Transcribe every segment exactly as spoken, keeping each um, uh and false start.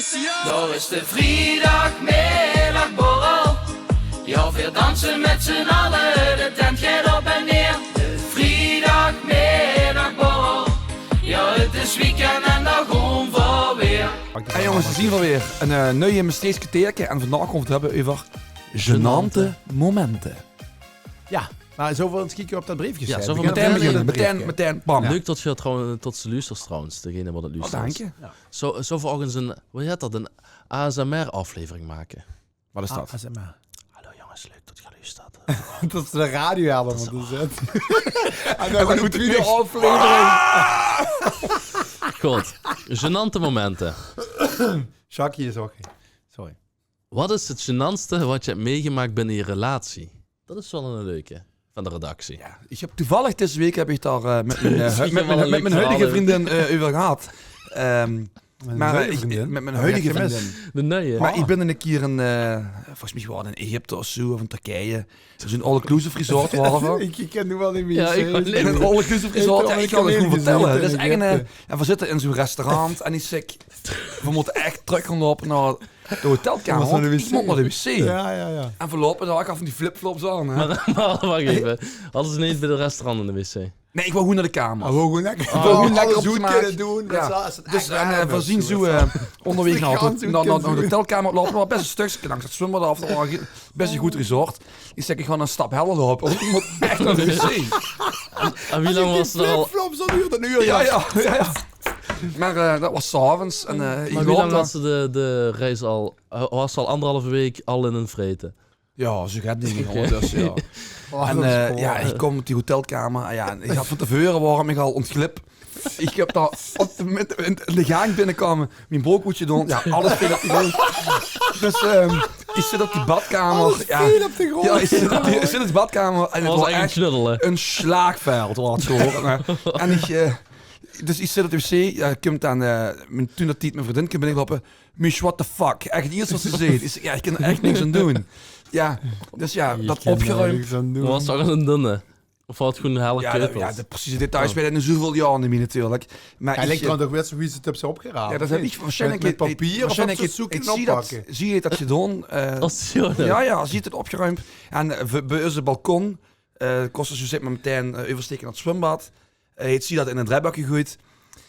Dao is de vriedagmiddagborrel. Ja, veer danse mèt z'n alle, de tent geit op en neer. De vriedagmiddagborrel. Ja, 't is weekend en dao goon veer weer. Hey jónges, dao zien veer weer. Ein eh, nuuj Mestreechs kerteerke. En vandaag goon veer 't höbbe euver gênante momente. Ja, mer zölle v'r ins kieke op dat breefke? Ja, zölle v'r Metein metein beginne, beginne? metein, metein, bam. Leuk tot geer trouwens, tot ze luustert trouwens, degene wat 't Oh, luustert. dank je. Zo, zo v'r ouch ins ein, wie heet dat, ein A S M R-aflevering make. Wat is dat? A S M R. Hallo jónges, leuk tot geer luustert. Dat is de radio helder van de zet. En dan de tweede aflevering. Good. Gênante momente. Jackie is oké. Sorry. Wat is 't gênantste wat geer höb meegemaak binne eur relatie? Dat is waal ein leuke van de redactie. Ja, ich höb toevallig dees week höb ich dao eh, mèt mien, eh, mèt mien, mèt mien huidige vriendin eh, euver gehad. Ehm, mer eh, ich- mèt mien huidige vriendin. De nuie. Mer ich bin ein kier in, eh volges mich waor 't in Egypte of zo, of in Turkije. Zo'n all-inclusive resort waore v'r. Ik ken nu wel niet meer. Ja, ik Serieus. wou net- In ein all-inclusive resort, ja, ich kan 't gewoen vertèlle. Dat is ech ein, eh, en v'r zitte in zo'n restaurant en ich zèk, v'r mótte ech trök gaon loupe nao de hotelkamer, want ich mót nao de wc. Ja, ja, ja. En v'r loupe dao, ich had van die flipflops aan, hè. Maar, maar wacht even. Hadden ze niet bij de restaurant in de wc? Nee, ich wou gewoen nao de kamer. Maar gewoon lekker. Gewoon lekker Alles goed opgemaak. kunnen doen. Ja. Zo, als het Dus echt en, aan eh, v'r is, zien zo, zo zo. eh, onderweeg nao Rustig aan de zoeken, nao- nao- zo. nao de hotelkamer loupe, waor bès ein stökske langs 't zwumbad aaf, dat waor bès ein good resort. Ich zèk, ich gaon ein stap hèller loupe, want ich mót ech nao de wc. En wie lang was er al? Flipflops al uur, een uur. Ja, ja, ja, ja. Mer eh, dat waor 's aoves en eh ich Maar wie lang loup was de, de reis al? Eh, Was al anderhalve week al in een vreten? Ja, zo geit 't, dink ich, óngertösse, ja. En eh, ja, ich kóm op die hotelkamer. Ja, ich had van te veure, waor ich mich al óntglip. Ich höb dao op de, mit- in de gaank binnekómme, mien brook oetgedoon, doon. Ja, alles veel op de grond. Dus ehm ich zit op die badkamer. Alles Ja, veel op de grond. Ja, ich zit op die, ich zit op die badkamer en 't Was waor eigenlijk ech knuddelen. Ein slaagveld waor 't gewore, hè. En ich, eh, dus ich zit op de wc, ja, kump dan eh, mien, toen dat tied mien vriendin kump binnegelaope. Mish, what the fuck? Ech 't ierste wat ze zeet. Ich zèk, ja, ich kin d'r ech niks aan doon. Ja, dus ja, dat opgeruimp. Dat was toch een dunne? Of had het gewoon een hele Ja, keutel? dat- ja, de precieze details weit ich noe zoeväöl jaor neet mie natuurlik. Mer Hij ich, lijkt eh, dan toch weer zoiets op ze opgeraapt. Ja, dat höb ich waarschijnlijk Met, met papier of waarschijnlijk op zoek en zie dat, oppakken. Zie je dat gedoon? Eh, Als die- ja, ja, zie het opgeruimd. En eh, v- bij onze balkon eh koste ze zeg maar meteen eh, oversteken naar het zwembad. Eh, het zie dat in een draaibak gegooid.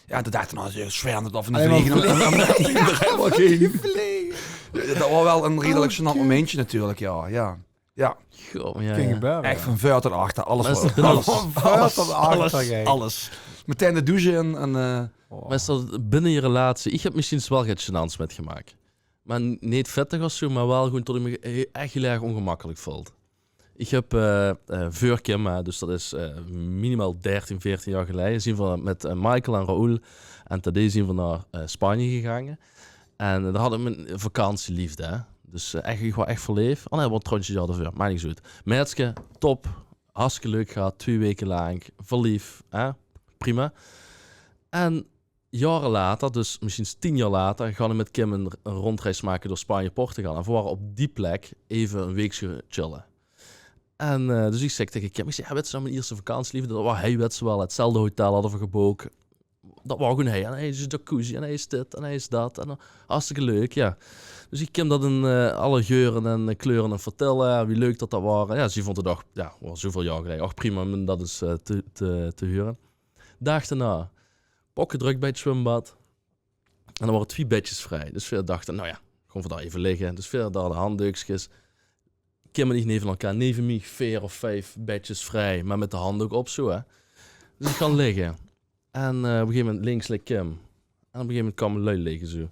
Ja, dat dacht ik, nou, ze zwermde dat van de Alleen maar vliegen. vliegen. Aan de draaibak heen. Vliegen. Ja, dat was wel een redelijk gênant momentje natuurlijk, ja. ja. Ja, Goh, ja, Kin ja. gebeuren. Echt van vuur tot achter, alles. Maar is Wel. dat binnen- Alles, Van vuur alles, tot achter, alles, hè. alles. Meteen de douche in en... eh, Maar is dat binnen je relatie? Ik heb misschien wel get gênants metgemaakt. Maar n- niet vettig of zo, maar wel gewoon tot ik me e- echt heel erg ongemakkelijk voelde. Ik heb eh eh, veur Kim, hè, dus dat is eh, minimaal dertien, veertien jaar geleden, zien we met eh, Michael en Raoul en Tadej zien we naar eh, Spanje gegaan. En daar had ik mijn vakantieliefde, hè. Dus eh, echt, ik was echt verleefd. Oh nee, wat trouwens, ja, daarvoor. Maakt niet zo uit. Meidske, top. Hartstikke leuk gehad. Twee weken lang. Verliefd, hè. Prima. En jaren later, dus misschien tien jaar later, gaan we met Kim een, een rondreis maken door Spanje, Portugal. En we waren op die plek even een weekje chillen. En eh, dus ik zeg tegen Kim, ik zeg, ja, weet ze nou mijn eerste vakantieliefde? Dat was, hij weet ze wel, hetzelfde hotel hadden we geboekt. Dat was gewoon hij. En hij is jacuzzi, en hij is dit, en hij is dat. En dan, hartstikke leuk, ja. Dus ik Kim dat in eh, alle geuren en eh, kleuren en vertellen, wie leuk dat dat waren. Ja, ze vond het ook, ja, was zoveel jaar geleden, ook prima om dat eens eh, te, te, te huren. Dag daarna, pokken druk bij het zwembad. En er waren twee bedjes vrij. Dus we dachten, nou ja, gewoon voor daar even liggen. Dus we daar de handdoekjes. Kim en ik neven elkaar, neven mij veer of vijf bedjes vrij, maar met de handdoek op zo, hè. Dus ik ga liggen. En eh, op een gegeven moment links ligt Kim. En op een gegeven moment kwam een lui liggen zo.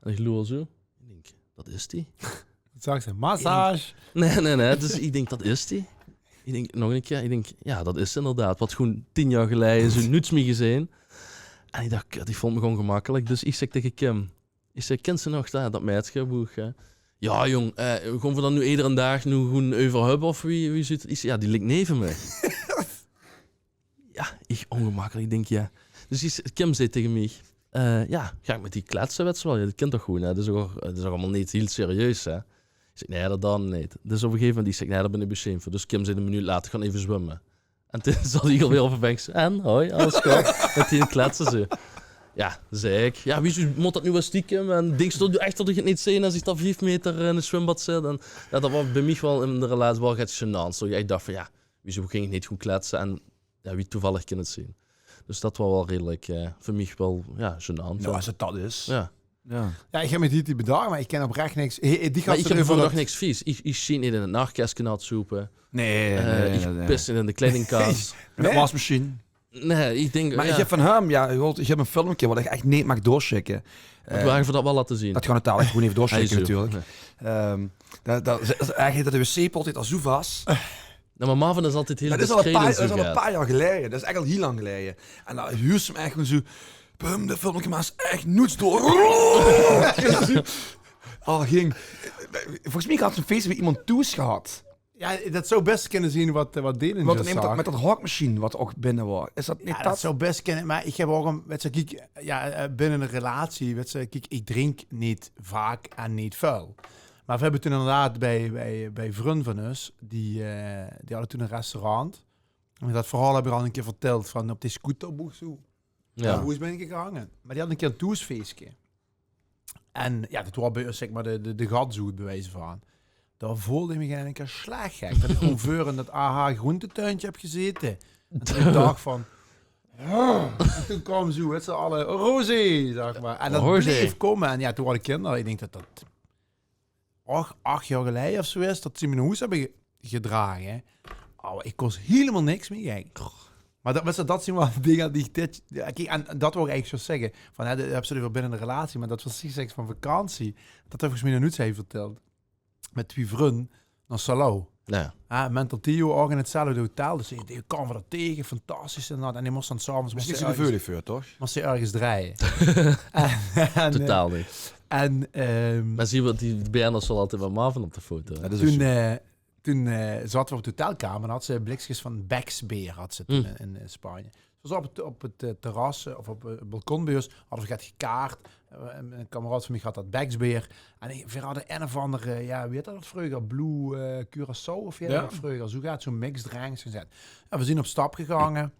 En ik loer zo. Ik denk, dat is die. Wat zag ze? Massage. Nee, nee, nee. Dus ik denk, dat is die. Ik denk, nog een keer. Ik denk, ja, dat is inderdaad. Wat gewoon tien jaar geleden zo niets meer gezien. En ik dacht, kut, ik vond me gewoon gemakkelijk. Dus ik zeg tegen Kim. Ik zeg, kent ze nog dat, dat meidske? Boeg, hè? Ja, jong. Eh, gaan we dan nu iedere dag nu gewoon over hebben? Of wie, wie zit het? Ik zeg, ja, die ligt neven mij. Ja, ik ongemakkelijk. Ik denk, ja. Dus die, Kim zei tegen mij, eh, ja, ga ik met die kletsen, weet ze wel. Ja, dat kent toch gewoon, hè. Dat is ook, dat is ook allemaal niet heel serieus, hè. Ik zeg, nee, dat dan niet. Dus op een gegeven moment, ik zeg, nee, daar ben ik besjeemd voor. Dus Kim zei een minuut later, gaan even zwemmen. En toen zat ik alweer op de bank, zo, en, hoi, alles goed? Met die kletsen, zo. Ja, zag ik. Ja, wieso mót dat noe waal stiekem? En dinks se toch ech tot ich 't neet zeen es ich dao vief meter in 't zwumbad zit? En ja, dat waor bie mich waal in de relatie waal get gênants. Dat ich ech dach van, ja, wieso ging ich neet good kletse? En ja, wie toevallig kin 't zeen? Dus dat waor waal redelik, eh, veur mich waal, ja, gênant. Nou, es 't dat is. Ja. Ja. Ja, ich höb mich die, die bedach, mer ich kin oprech niks. He, he, die Maar gaat ich höb erover nog dat niks vies. Ich, ich sjeet neet in 't nachkes, kin 't soepe. Nee, Eh, nee, ich nee, nee. pis neet in de kledingkas. In de wasmachine. Nee, ich dink... Maar ja. Ik heb van hem, ja, ik heb een filmpje wat ik echt niet mag doorschikken. Want we gaan dat wel laten zien. Dat gaan we dadelijk gewoon even doorschikken Hij is zo. Natuurlijk. Ehm, dat, dat, dat, eigenlijk dat de wc-pot zit al zo vast. Nou, maar Marvin is altijd heel Maar dat is al een paar, discreet dat is en al zo een gaat. paar jaar geleden. Dat is echt al heel lang geleden. En dan huurt ze hem echt gewoon zo... Bum, de filmpje maar is echt nooit door. Al ging... Volgens mij had ze een feest bij iemand thuis gehad. Ja, dat zou best kunnen zien wat, wat Delen Wat zo neemt dat zag. Met dat hakmachine wat ook binnen was. Is dat niet Ja, dat? Dat zou best kunnen, maar ik heb ook een, weet je, kiek, ja, eh, binnen een relatie, weet je, kiek, ik drink niet vaak en niet veel. Maar we hebben toen inderdaad bij, bij, bij vrienden van ons, die, eh, die hadden toen een restaurant. En dat verhaal heb ik al een keer verteld, van op die scooterboeg zo. Ja. Hoe is ben ik gegangen? Maar die hadden een keer een toesfeestje. En ja, dat was bij ons, zeg maar, de, de, de gatzoet, bij wijze van. Daar voelde ik me eigenlijk een slecht gek. Dat ik gewoon voor in dat A H groentetuintje heb gezeten. En toen ik dacht van... "Oh." En toen kwam zo, weet je, alle rosé, zeg maar. En dat Rosé. bleef komen. En ja, toen waren kinderen. Ik denk dat dat acht, acht jaar geleden of zo is, dat ze me naar huis hebben ge- gedragen. Oh, ik kost helemaal niks meer, gek. Maar dat, weet je, dat zijn wel dingen die ik dit... Ja, kijk, en dat wil ik eigenlijk zo zeggen. Van, hè, dat heb ze over binnen de relatie, maar dat was precies van vakantie. Dat heb ik volgens mij nog nooit zo verteld. Met twee vrienden naar Salau. Ja. Ja, Mental Theo ook in hetzelfde hotel. Dus die, die kwam er tegen, fantastisch en dat. En die moest dan s'avonds... Misschien moest is hij het ergens- gevoelig voor, toch? moest hij ergens draaien. En, en, Totaal niet. En, ehm, Maar zie wat die B N'ers wel altijd met Marvin op de foto. Ja, dat is toen, ook zo. eh, toen eh, zaten we op de hotelkamer en had ze blikjes van Beck's beer had ze toen Mm. in, in Spanje. Ze was op het, op het eh, terras eh, of op het balkon bij ons, hadden we het gekaart. Eh, en een kameraad van mij had dat Beck's beer. En ik- we hadden een of andere, ja, wie heet dat vroeger? Blue eh, Curaçao of wie heet Ja. dat vroeger? Zo gaat zo'n mixdrank gezet. En we zijn op stap gegaan,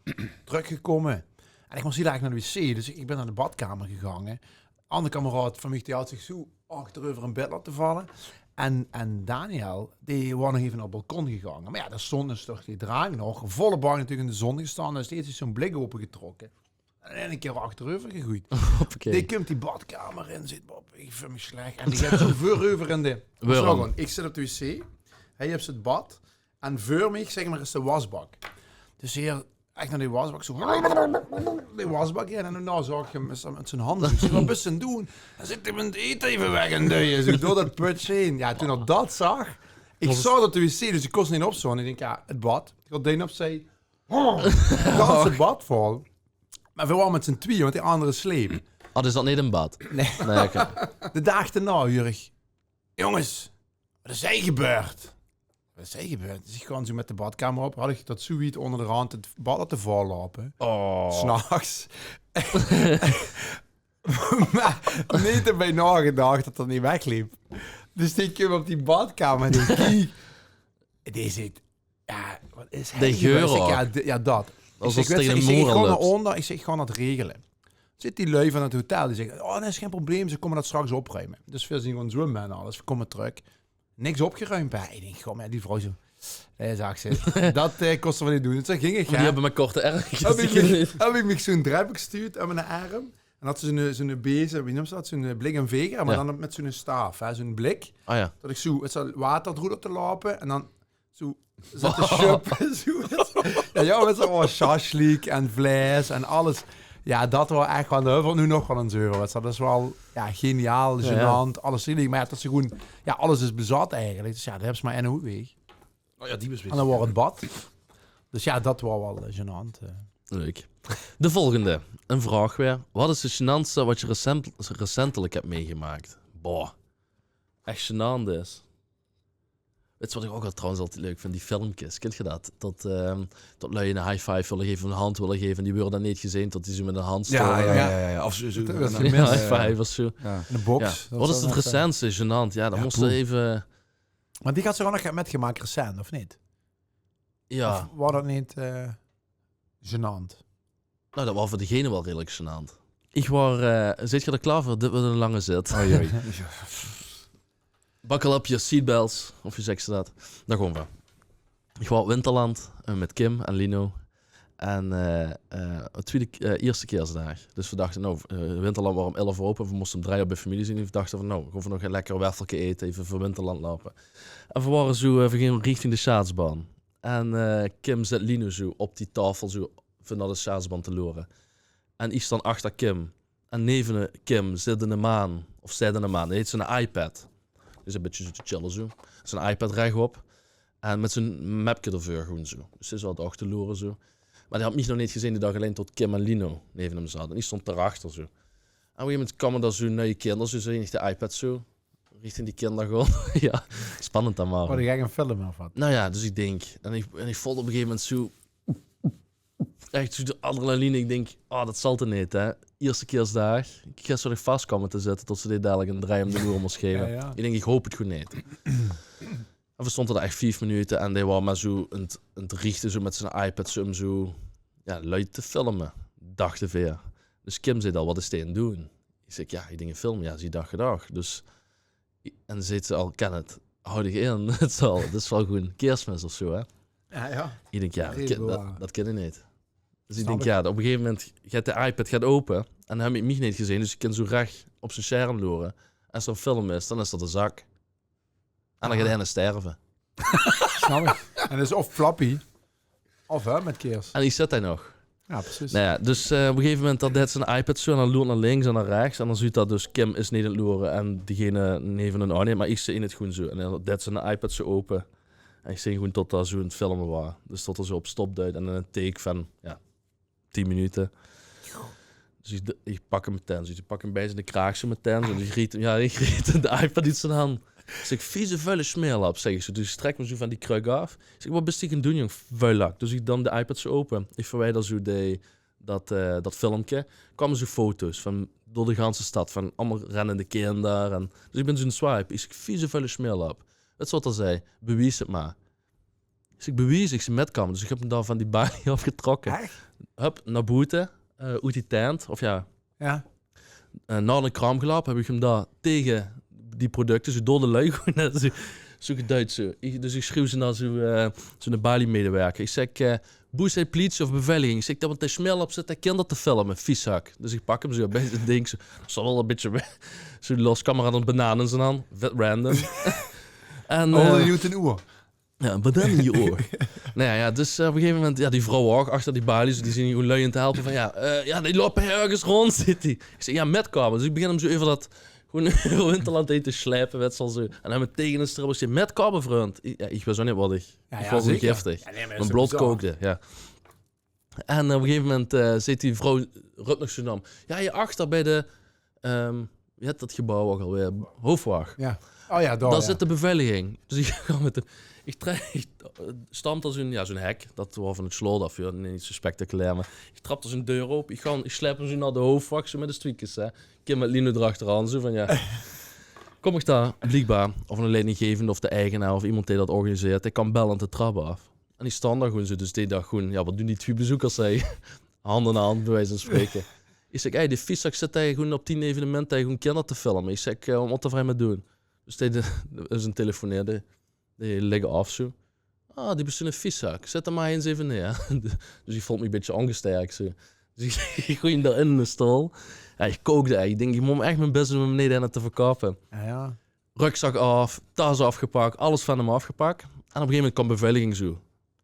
teruggekomen. En ik moest heel erg naar de wc, dus ik ben naar de badkamer gegaan. Andere kameraad van mij die had zich zo achterover in bed laten vallen. En, en Daniel, die was nog even naar het balkon gegaan. Maar ja, daar stond dus toch die drank nog. Volle bak natuurlijk in de zon gestaan. Dus die heeft zich zo'n blik opengetrokken. En in een keer achterover gegooid. Hoppakee. Die komt die badkamer in, zit Bob, ik vind me slecht. En die gaat zo voorover in de... Waarom? Zo gewoon, ik zit op de wc, hij heeft het bad. En voor mij, zeg maar, is de wasbak. Dus hier echt naar die wasbak, zo... Die wasbak in. En daarna zag ik hem met zijn- met zijn handen. Ik zeg: "Wat bist du aan het doen?" Hij zegt: "Ik ben het eten even weg en duien." Zo door dat putje heen. Ja, toen hij dat zag, ik zag dat de wc, dus ik kon niet opstaan. Ik denk: "Ja, het bad." Ik had deen op, zei: "Oh, gans het bad vol." Maar we waren met z'n tweeën, want die andere sleep. Oh, is dat niet een bad? Nee. Nee, oké. De dag daarna huur ik: "Jongens, wat is er gebeurd?" "Wat is er gebeurd?" Dus ik gewoon zo met de badkamer op. Had ik dat zo wiet onder de rand het bad laten vollopen. Oh. S'nachts. Maar niet erbij nagedacht dat dat niet wegliep. Dus die kwam op die badkamer en die kiek. Die zit... Ja, wat is hij? De geur Ik zeg: ook. "Ja, de- ja, dat." Als Dus het ik, weet- tegen ik de zeg: "Ik moer ga aan naar loopt. onder." Ik zeg: "Ik ga dat regelen." Zit die lui van het hotel, die zeggen: "Oh, dat is geen probleem, ze komen dat straks opruimen." Dus we zien gewoon zwemmen en alles. We komen terug. Niks opgeruimd, hè. Ik denk gewoon: "Maar die vrouw zo." Nee, zag ze. "Dat eh kosten we niet doen." Dus toen ging ik, Maar die hè. hebben mijn korte erg. Heb ik, mich, heb ik mich zo'n drep gestuurd aan mijn arm. En had ze zo'n, zo'n bezem, wie noemt ze dat? Zo'n blik en veger, maar Ja. Dan met zo'n staaf, hè, zo'n blik. Ah ja. Dat ik zo, het zal water door te lopen en dan zo zet te shuppen. Zo. Ja, ja, met zo'n oh, shashlik en vlees en alles. Ja, dat was echt gewoon, daar hebben we nu nog wel eens over. Weet je, dat is wel, ja, geniaal, Ja, ja. gênant, alles. Maar ja, dat ze gewoon, ja, alles is bezat eigenlijk. Dus ja, dan hebben ze maar één hoekweeg. Oh ja, die was En dan wordt het bad. Dus ja, dat was wel eh, gênant. eh. Leuk. De volgende. Een vraag weer. Wat is de gênantste wat je recent, recentelijk hebt meegemaakt? Boah. Echt gênant is. Weet je wat ik ook al trouwens altijd leuk vind? Die filmpjes. Kent je dat? Dat, ehm, dat lui een high five willen geven, een hand willen geven. En die worden dan niet gezien tot die zo met een hand storen. Ja, ja, ja, ja, ja. Of zo, zo, Dat was ja. die Ja, mensen. High five of zo. Ja. Een box. Ja. Wat is het recentste gênant? Ja, dat Ja, moest poeh. Even... Maar die gaat ze gewoon nog metgemaakt recent, of niet? Ja. Of was dat niet eh gênant? Nou, dat was voor degene wel redelijk gênant. Ich waor, eh, zeet geer d'r klaor veur? Dit weurt 'ne lange zit. Oei, oei. Buckle up your seatbelts, of wie zègke ze dat? Dao gaon v'r. Ich waor op Winterland, eh, mit Kim en Lino. En, eh, eh, twiede k-, eh, ierste Kiersdaag. Dus v'r dachte, nou, eh, Winterland waor um elf oor ope, v'r móste um drie oor bie femilie zeen. V'r dachte van, nou, gaon v'r nog e lekker weffelke ete, eve veur Winterland loupe. En v'r waore zoe, eh, v'r ginge richting de sjaatsbaan. En, eh, Kim zèt Lino zoe op die taofel, zoe, veur nao de sjaatsbaan te loere. En ich stónd achter Kim. En neve Kim zit 'ne maan, of zit 'ne maan, dae heet zoe'n iPad. Dae is e bietje zoe te chille, zoe. Zoe'n iPad rechop. En mit zoe'n mepke d'rveur, gewoen zoe. Dus dae zaot ouch te loere, zoe. Mer dae had mich nog neet gezeen, dae dach allein tot Kim en Lino neve häöm zaote. En ich stónd dao achter, zoe. En op e gegeve moment kaome dao zoe nuie kinder, zoe, zoe, ich de iPad zoe richting die kinder gaon. Jao, spannend dan mer. Waor 't ech 'ne film of wat? Nou jao, dus ich dink, en ich, en ich voelde op e gegeve moment zoe, ech zoe de adrenaline. Ich dink, ah, dat zal toch neet, hè? Ierste Kiersdaag. Ich zów toch vas kómme te zitte tot ze dae dalik 'ne drei um de loer mós geve. Jao, jao. Ich dink, ich haop 't gewoen neet. En v'r stónge dao ech vief minute en dae waor mer zoe aan 't, aan 't riechte, zoe mit zien iPad, zoe um zoe, jao, luuj te filme, dachte veer. Dus Kim zeet al: "Wat is dae aan 't doon?" Ich zèk: "Jao, ich dink 'ne film." Jao, zie dach 't ouch. Dus, en zeet ze al: "Kenneth, haoj dich in. 't Zal, 't is waal gewoen Keersmis of zoe, hè?" Jao, jao. Ich dink: "Jao, dat kin, dat, dat kin ich neet." Dus ich dink, jao, op e gegeve moment geit de iPad geit ope en dan haet 'r mich neet gezeen, dus ich kin zoe rech op zien sjerm loere. Es 'r aan 't filme is, dan is dat de zak. En dan geit 'r sterve. Snap ich. En dat is of Flappy, of, hè, mit Keers. En ich zit dao nog. Jao, precies. Nou jao, dus, eh, op e gegeve moment dan deit zien iPad zoe en dan loert nao links en nao rechts. En dan zuut 'r dus, Kim is neet aan 't loere en diegene neve häör ouch neet, mer ich zeen 't gewoen zoe. En dan deit zien iPad zoe ope. En ich zeen gewoen tot 'r zoe aan 't filme waor. Dus tot 'r zoe op stop duit en dan e take van, jao, tien minute. Dus ich d-, ich pak 'm metein zoe. Ich pak 'm bij zien kraag zoe metein zoe. Dus ich riet 'm, jao, ich riet 'm de iPad oet zien hand. Ich zèk: "Vieze, vuile smeerlap," zèk ich zoe. Dus ich trèk 'm zoe van die kruk aaf. Ich zèk: "Wat bis dich aan 't doon, jóng, vuil lak?" Dus ich dan de iPad zoe ope. Ich verwijder zoe de, dat, eh, dat filmke. Kaome zoe foto's van door de ganse stad, van allemaol rennende kinder. En, dus ich bin zoe aan 't swipe. Ich zèk: "Vieze, vuile smeerlap." Wèts se wat 'r zag? "Bewies 't mer." Ich zèk: "Bewies?" Ich zèk: "Metkómme." Dus ich höb 'm dao van die balie aafgetrokke. Ech? Hup, nao boete, eh, oet die tent. Of jao, eh, nao de kraom geloupe, höb ich 'm dao tege die producte, zoe door de luuj gewoen, zoe, zoe geduid, zoe. Ich, dus ich sjreeuw zoe nao zoe, eh, zoe'n baliemedewerker. Ich zèk, eh: "Boe is de pliesie of beveiliging?" Ich zèk: "Dao, want dae smeerlap zit dao kinder te filme, vieszak." Dus ich pak 'm zoe bij zien dink, zoe, zoe waal e bietje zoe los, camera, 'n banaan in zien hand, vet random. En, eh, Jao, 'n banaan in dien oor. Nou jao, jao, dus, eh, op e gegeve moment, jao, die vrouw ouch achter die balies, die zeen die lui aan 't helpe van, jao, eh, jao, die loupe örges rónd, zeet 'r. Ich zèk: "Jao, metkómme." Dus ich begin 'm zoe euver dat, gewoen euver Winterland heen te sjleipe, wèts se al, zoe. En dan metein 'ne stribbel: "Metkómme, vrund." Ich, jao, ich wis ouch neet wat ich, ich waor gewoen giftig. Mien blood kookde, jao. En op e gegeve moment, eh, zeet die vrouw, rup nog zoe nao 'm: "Jao, hie achter bij de, ehm, wie hèt dat gebouw ouch alweer? Hoofdwach. Dao zit de beveiliging." Dus ich gaon mit 'm, ich trèk, ich, eh, stamp dao zoe'n, jao, zoe'n hek. Dat waor van 't slot aaf, jao, neet zoe spectaculair, mer ich trap dao zoe'n deur ope. Ich gaon, ich sjleip 'm zoe nao de hoofdwach, zoe mit de stwiekes, hè. Kim mit Lino d'rachteraan, zoe van, jao. Kóm ich dao, bliekbaar, of 'ne leidinggevende of de eigenaar of iemes dae dat organiseert, dae kaom bellend de trap aaf. En die stónge dao gewoen zoe, dus dae dach gewoen: "Jao, wat doen die twie bezeukers hie?" Hand in hand, bij wijze van spraeke. Ich zèk: "Hey, dae vieszak zit hie gewoen op tien evenemente, hie gewoen kinder te filme." Ich zèk: "Eh, wat mótte v'r hie mit doen?" Dus dae, dae is 'ne telefoon, dae, dae lègk aaf zoe. "Ah, doe bis 'ne vieszak. Zèt 'm mer hie ins eve neer." Dus ich veulde mich e bietje óngesterk zoe. Dus ich, ich goej 'm dao in, in de stool. Jao, ich kookde, hè. Ich dink, ich mót ech mien bès doen um 'm neet aan 't te verkoupe. Jao, jao. Rökzak aaf, tas aafgepak, alles van 'm aafgepak. En op e gegeve moment kaom beveiliging zoe.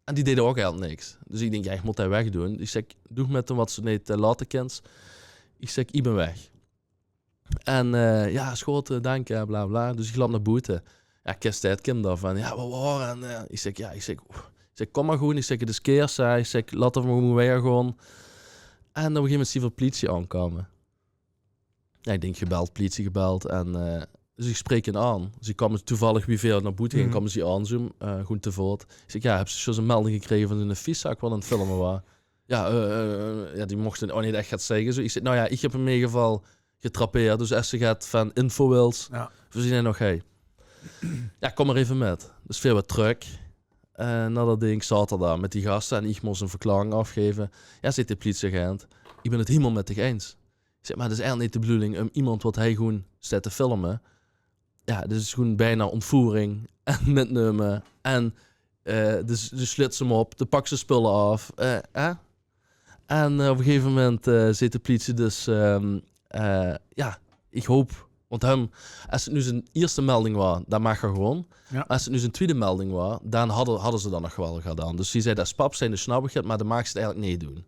En die deje ouch eigelik niks. Dus ich dink, jao, ich mót 'm wegdoon. Ich zèk: "Doog mit 'm wat se neet, eh, laote kins." Ich zèk: "Ich bin weg." En, eh, "Jao, is good, eh, dank, eh, bla bla." Dus ich loup nao boete. Jao, Kees Steit kump dao van: "Jao, wat waor?" En, eh, ich zèk, jao, ich zèk, ich zèk: "Kóm mer gewoen." Ich zèk: "'t Is Kees," zèk ich, ich zèk: "Laot 't mer gewoen weggaon." En op e gegeve moment zeen v'r de pliesie aankómme. Jao, ich dink gebeld, pliesie gebeld en, eh, dus ich spreek 'm aan. Ze kómme toevallig, wie veer nao boete ginge, kómme ze aan, zoe, eh, gewoen te voot. Ich zèk: "Jao, höbs se zjus 'n melding gekrege van zoe'n vieszak wat aan 't filme waor?" Jao, eh, eh, jao, die mochte ouch neet ech get zègke, zoe. Ich zèk: "Nou jao, ich höb 'm in eder geval getrappeerd, dus es se get van info wils, veer zeen hie nog, hey." "Jao, kóm mer eve mit." Dus veer weer trök, eh, nao dat dink, zaote dao mit die gaste en ich mós 'n verklaoring aafgeve. Jao, zeet de pliesieagent: "Ich bin 't hielemaol mit dich eins." Zèk: "Mer 't is eigelik neet de bedoeling um emes wat hie gewoen steit te filme." Jao, dit is gewoen bekans ontvoering en mitnumme. En eh, de, de slits 'm op, de paks de spulle aof. Eh, hè? En eh, op e gegeve moment eh, zeet de pliesie dus: ehm, eh, "Jao, iech hoop," want häöm, es 't noe zien ierste melding waor, daan maag 'r gewoen. Jao. Es 't noe zien twiede melding waor, daan hadde, hadde ze dat nog wel gedaon. Dus die zag: "Es pap zijnde snap iech 't, mer de maags 't eigelek neet doen."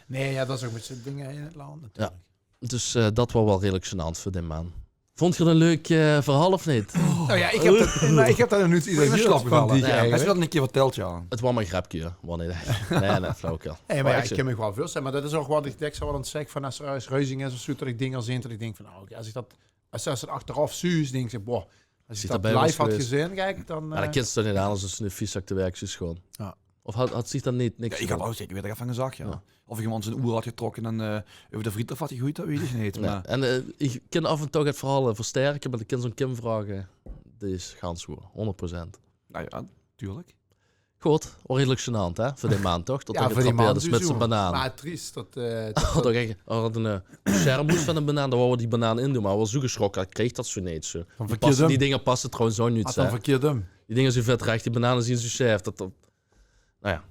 Nee, jao, dat is ouch mèt zoe'n dinger in 't land natuurlek. Dus eh, dat waor wel redelek gênant veur dee maan. Voont geer 't e leuk eh, verhaol of neet? Nou jao, iech höb dat, meh iech höb dat nog noets ieder Is gehuurd slap vaan gevalle. die Jao, eigen. Is dat 'ne kier vertèld, jao? 't Waor mer e grepke, waor neet ech. Nee, nee, flauwekul. Nee, meh Waor jao, ech iech zoe. kin miech wel veurstèlle, meh dat is ouch wat iech dèks wel ins zègk vaan es 'r ers reuzie is of zoe, tot iech dinger zeen, tot iech dink vaan, oh, oké, es iech dat, es, es 't achteraf zuus, dink iech, boah, es iech Ziech dat debij waor live had gewees. Gezeen, kiek, daan... Jao, dat eh, kins te neet aanders es 'ne vieszak te werk zuus gewoen. Jao. Of had, had ziech daan neet niks Jao, iech had ouch zeker wèt iech vaan gezag, jao. Jao. Of iech 'm aon zien oer had getrokke en eh, euver de vriethof had gegoeid, dat weit iech neet. Nee. Meh En eh, iech kin aof en touw 't verhaol eh, versterke, meh iech kin zoe'n Kim vraoge. Dee is gans good, hoonderd percent. Nou jao, natuurlek. Good, waor redelek gênant, hè? Veur dee maan, toch? Tot Jao, dee veur dee maan getrapeerd is mèt sowieso. zien banaan. Meh triest tot... eh, Had ouch ech, had 'ne sjerm moos vaan 'n banaan, dao waor dee banaan in doen, meh waor zoe gesjrokke, had iech gezag: "Wat krijg iech zoe neet, zoe." Vaan Die verkierde passe, die dinger passe trouwens ouch neet, Had daan hè? Verkierd um. Die dinger zien vet rech, die banane zien zoe sjef. Dat, dat, nou jao.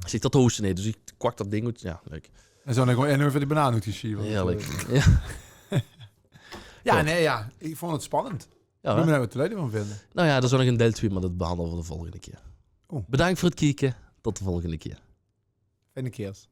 Ziech, dat hoofste neet, dus iech kwak dat ding oet. Jao, leuk. En zoe daan gewoen in euver die banaan oet gesjeve. Heerlek. Jao. Jao, nee, jao. Iech voont 't spannend. Jao, Iech bin hè? benijd wat de lui devaan vinde. Nou jao, d'r is nog 'n deil twie, meh dat behandele v'r de volgende kier. Oeh. Bedaank veur 't kieke. Tot de volgende kier. Fijne kiers.